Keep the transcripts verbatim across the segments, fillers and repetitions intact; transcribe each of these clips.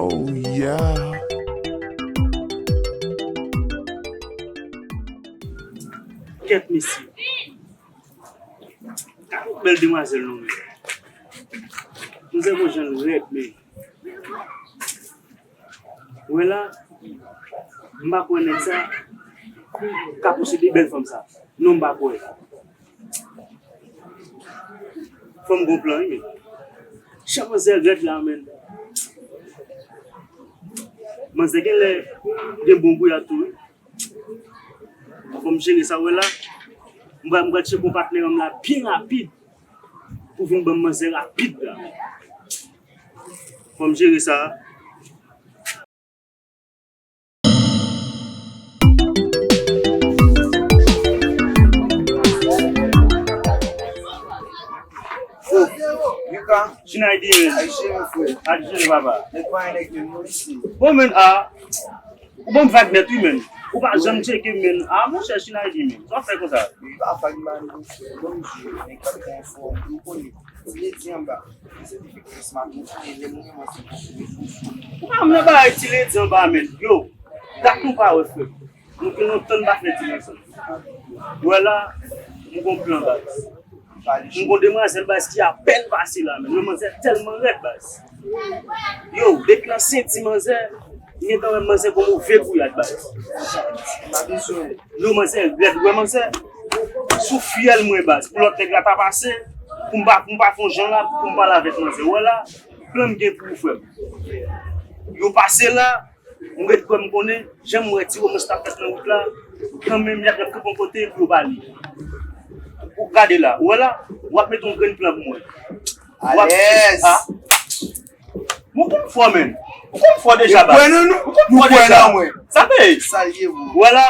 Oh yeah. Kèt mesye. Gade yon bèl demwazèl non men. Manzè gon jan l rèd men. Wè la, m pa kwè nèg sa ka posede bèl fanm sa. Non, m pa kwè. Fanm gon plan wi men. Jan manzè rèd la men. Manzè genlè gen bon gouyad tou wi. Fò m jere sa w wè la. M pral, m pral tcheke yon patnè m la byen rapid pou vin ban m manzè rapid la. Fò m jere sa. Oh, Mika. Chinaydi men. Ay, cheri, frè. Adjire, papa. Nèg pa yon nèg menm non isi. Bon men, a. Ou ban m vag nèt wi men. Ou pa janm tcheke men. A monchè Chinaydi men. Sa w fè konsa? Wi, pa vag m pa negosye. Bon, m di, nèg pa t gen fò, ou konnen. Ti ledi anba. Li se li ki plis maten, ti ledi, lè mwen, mwen se pou. Ou pa nan bagay ti ledi anba men. Yo, dat nou pa wè frè. Nou gen lontan n pa fè dil ansanm. Wè la, m gon plan baz. M gon demwazèl baz ki apèn pase la men. Yon manzè tèlman rèd baz. Yo, depi nan senti manzè, m gentan wè manzè gon move gouyad baz. Yo manzè rèd, wè manzè. Sou fyèl mwen baz. Pou lòt nèg la ta pase, pou m pa, pou m pa fè yon jan la, pou m pale avèk manzè. Wè la, plan m gen pou ou frè m. Yo pase la, m ret kwè m konnen, jan m wè ti womans t ap fèt nan wout la, kanmenm y ap, y ap kanpe yon kote pou yo pale. Ou gade la, ou wè la, w ap mete yon grenn plan pou mwen. W ap, alèz. A. Mwen konn fò men. Ou konn fò deja baz. Ou konn fò deja. Sa te. Ou wè la,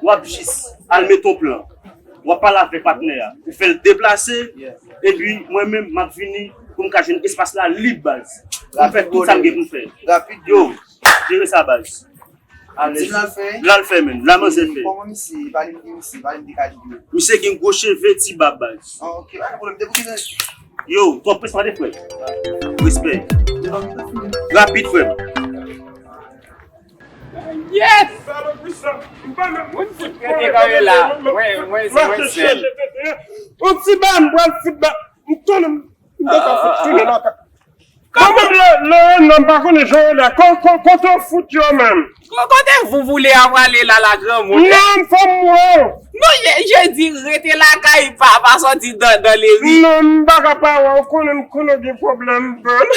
w ap jis al mete yon plan. W ap pale avèk patnè a. Ou fè l deplase, epi mwen menm, m ap vini pou m ka jwenn espas la lib baz. Pou m fè tout sa m gen pou m fè. Yo, jere sa baz. Alèz. Di l al fè. L al fè men. La manzè fè. Kòman misye? Pale m de misye, pale m de kalite. Misye gen gwo cheve, ti bab baz. Ah, ok, pa gen pwoblèm. Depi w gen. Yo, twòp respè frè. Respè. Rapid frè m. Yes! Moun fout rete kanpe la. Mwen, mwen, mwen sèl. Yon ti ba, m pral fout ba. M tounen, m te ka fout tounen nan ka. Kòman? Mwen menm lè, lè, non, m pa konnen jan yo la. Ko-, ko-, kote w fout yo menm? Ko-, kote vou voule a prale la, la granmoun? Non, m fè m wè w. Non, je, je di rete lakay, pa, pa sòti dan, dan lari. Non, m pa ka pa wè w, konnen m konnen w gen pwoblèm, bon.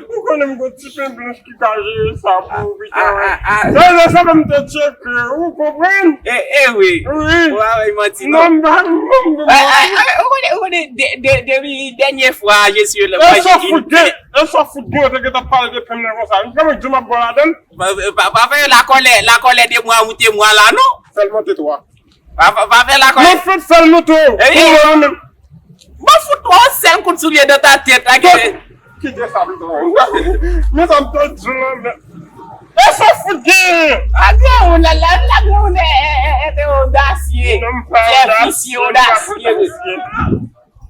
Ou konnen m gon ti pen blanch ki ka jere sa pou ou, pita wè. Sa, sa, sa, m te tcheke, ou konprann? E, e, wi. Wi. Ou pa wè manti, non. Non, m pa, m, m, m, ou konnen, ou konnen, de, de, depi dènye fwa, je suis le, e sa fout gen, e sa fout gen, ou te gentan pale de pen nan konsa. M kòman di m ap bò ladann? Pa, pa, pa fè lakòlè, lakòlè de mwa ou te mwa la, non. Sèlman te twa. Pa, pa, pa fè lakòlè. Mwen fèt fè l monte w. Epi, ou wè ou menm. Mwen fout twa sèl kout soulye nan ta tèt la, ki. Kite sa pito. Men sa m te di w lan, men. E sa fout gen. A granmoun la, la, la granmoun e, e, e, e, te odasye. Non, m pa odasye, visye, odasye.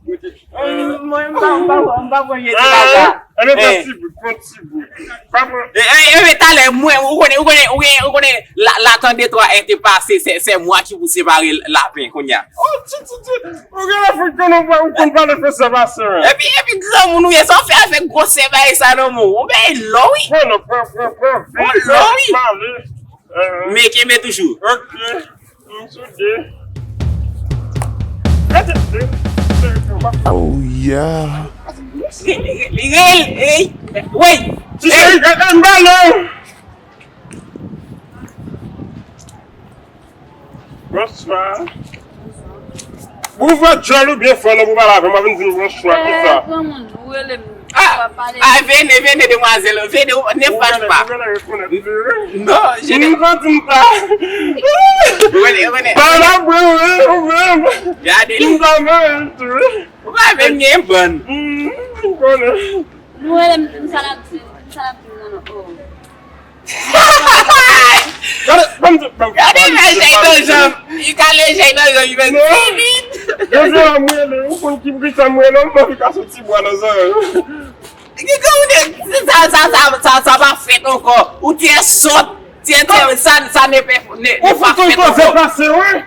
Mwen, m pa, m pa, m pa pran jedi la. Ann pran ti bout, pran ti bout. Pa pran. E, e, e, men talè, mwen, ou konnen, ou konnen, ou konnen, ou konnen, la, la tande twa e te pase, se, se mwa ki pou separe lapen kounye a. Oh, ti, ti, ti. Ou gen la fout konnen ou pa, ou konn pale fransè pase, wi. Epi, epi granmoun ou ye, sa w fè avèk gwosè bagay sa nan men w? Ou bay lò, wi. Pran non, pran, pran, pran. Ou lò, wi. Male. Men kenbe toujou. Ok. M sou de. Oh, yeah. Li rele, ey, wey. Ti cheri, gade m bale. Bonswa. Ou ouvè djòl ou byen fò non pou pale avè m, w ap vin di m bonswa, kisa? Granmoun, ou rele m. Ah, ah, vene, vene, demwazèl, vene, ne fâche pas. Non, je ne. M santi m pa. Ou konnen, ou konnen. Pa la bwe, wi, ou menm. Gade li. M pa mwen tou. Ou pa menm gen bann. M konnen. Nou rele m, m sa l ap di, m sa l ap di, non, non, oh. Gade, ban m di, ban m. Gade lè jay nan janm. Li ka lè jay nan janm, li fè timid. Dezyèm mwen, ou konn ki bri sa mwen, non, mwen ka soti bwa nan zòrèy. Ki granmoun sa, sa, sa, sa, sa pa fèt ankò. Ou te sòt. Ti, ti, sa, sa ne pe, ne, ne pa fèt ankò. Ou fout koze pase, wi.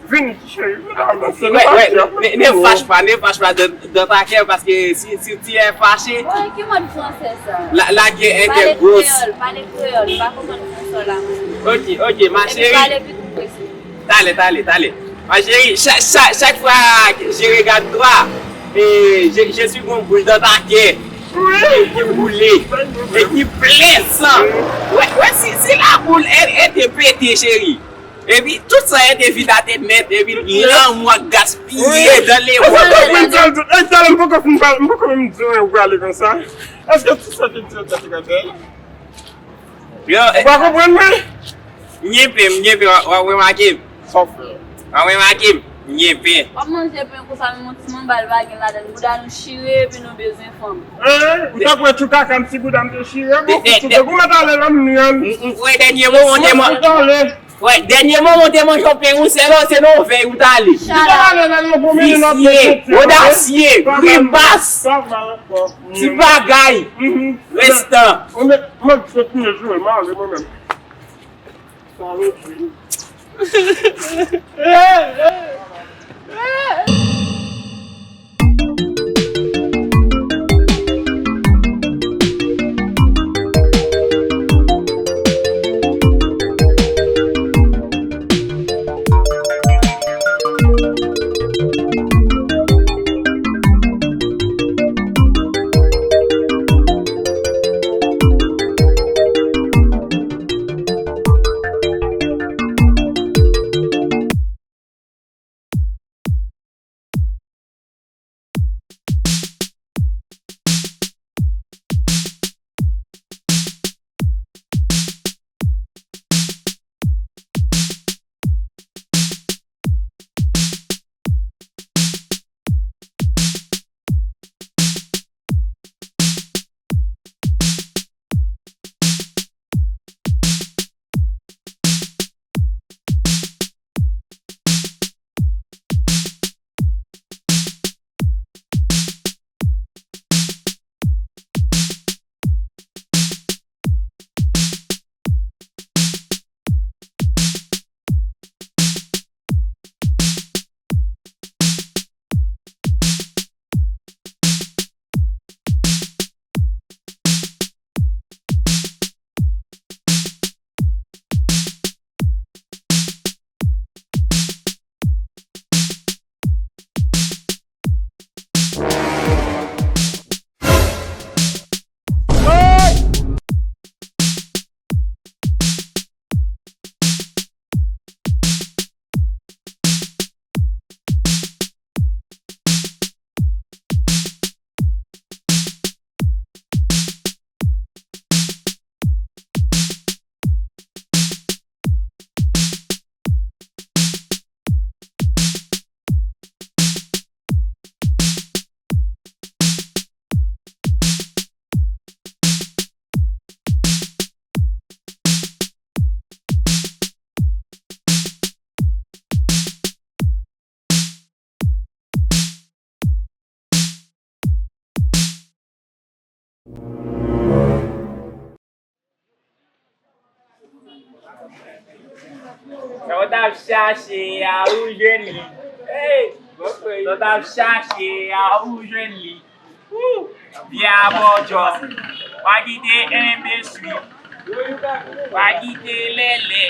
Vin, cheri, vin avanse. Wè, wè, ne, ne fâche pas, ne fâche pas dans, dans ta cœur, paske si, si tu es fâché, oh, ki mòd fransè sa? La, la guerre est grosse. Pale kreyòl, pale kreyòl, m pa konprann fransè w la. Ok, ok, ma chérie. Epi pale pi kou posib. Talè, talè, talè. Ma chérie, chaque, chaque, chaque fois que je regarde toi, et je, je suis comme boule dans ta cœur. Qui, qui boule et qui plein sang. Ouais, ouais, si, si la boule, elle, elle te pète, chérie. Epi, tout sa yo te vide atè nèt, epi lanmou ak gaspiye dans les mains. Èske w konprann sa? Èske tout sa te di yo te konprann? Yo, ou pa konprann mwen? M gen pen, m gen pen, w ap remake m. Sa w fè? W ap remake m, m gen pen. W ap manje pen konsa, menm yon ti manba l pa gen ladan l. Bouda nou chire, epi nou bezwen fanm. Hein? Ou ta kwè tou kaka m ti bouda m te chire? Bon, fouti de gou mèt ale la m nyan. M kwè dènye moman w te man- Wè, dènye moman w te manje yon pen ou sèl, se nan vèy ou t ale. Li t ale nan yon bon meni nan pen. Visye, odasye, grimas, ti bagay, restan. Mwen, mwen, mwen, mwen, mwen, mwen, mwen, Sa w t ap chache a, ou jwenn li. Hey! Sa w t ap chache a, ou jwenn li. Woo! Vye abòjò. Pa kite enbeswi. Pa kite lèlè.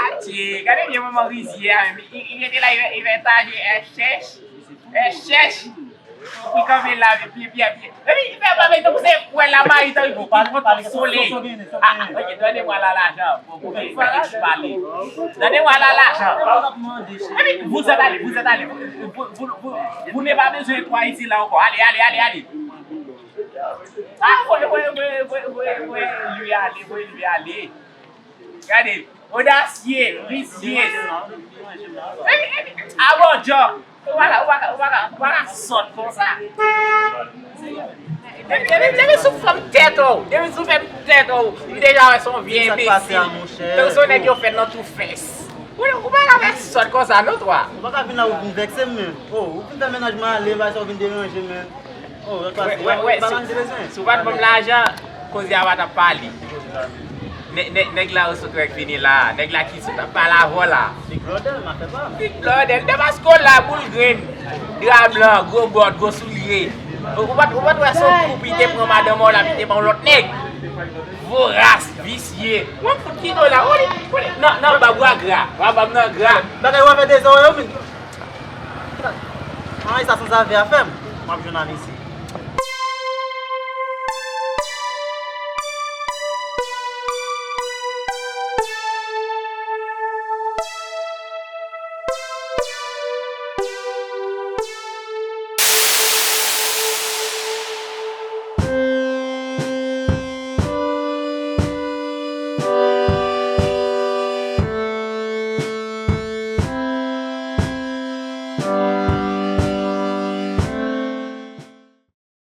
Atye, gade vye manman rizye a menm. Li, li rete la, li fè, li fè taje, è chèch, è chèch. Li kanpe la, epi, epi, epi. Epi, li fè bagay tankou se pwèl la, mari tankou ki kont solèy. Ah, ah, ok, donnez-moi là l'argent. Bon, ok, ok, je parle. Donnez-moi là l'argent. Epi, vous êtes allé, vous êtes allé. Vous, vous, vous, vous n'avez pas besoin de toi ici là encore. Allez, allez, allez, allez. Ah, voye, voye, voye, voye, voye, voye li ale, voye li ale. Gade, odasye, rizye. Epi, epi, abòjò. Ou pa ka, ou pa ka, ou pa ka, ou pa ka sòt konsa. Depi, depi, depi sou fòm tèt ou, depi sou fòm tèt ou, m deja wè se yon vye enbesil. Tankou se yon nèg yo fè nan tou fès. Ou pa ka fè sòt konsa non, twa. Ou pa ka vin la ou vin vèkse m, men. Oh, ou vin fè mennaj mwen ale, bagay sa ou vin deranje m, men. Oh, lòt pase. Wè, wè, wè, si, si ou pa t ban m lajan, koze a pa t ap pale. Nèg, nèg, nèg la yo sot rèk vini la. Nèg la ki sot ap pale avè w la. Big Brother, m a fè pa. Big Brother, de paske w la, boul grenn, dra blan, gwo bòt, gwo soulye. Ou, ou pa t, ou pa t wè se yon koup li te pran madanm ou la, li te ban yon lòt nèg. Voras, visye. Mwen fout kite w la. Ou li, ou li, nan, nan, ba bwa gra. Ba, ba m nan gra. Bagay ou a fè de zò yo, men. An, e sa sanzave a fè m. M ap jwenn avè isi.